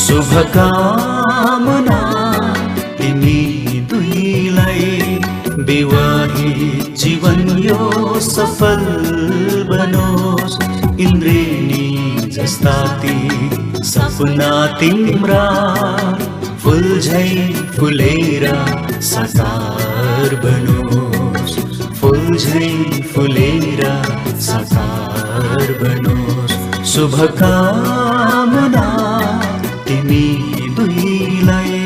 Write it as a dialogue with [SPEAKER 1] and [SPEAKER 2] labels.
[SPEAKER 1] शुभकामना तिमी दुईलाई, विवाहित जीवन यो सफल बनोस्। इन्द्रेणी जस्ता ती सपना तिम्रा फुल झै फुलेर साकार बनोस्। फुल झै फुलेर साकार बनोस्। शुभकामना तिमी दुईलाई।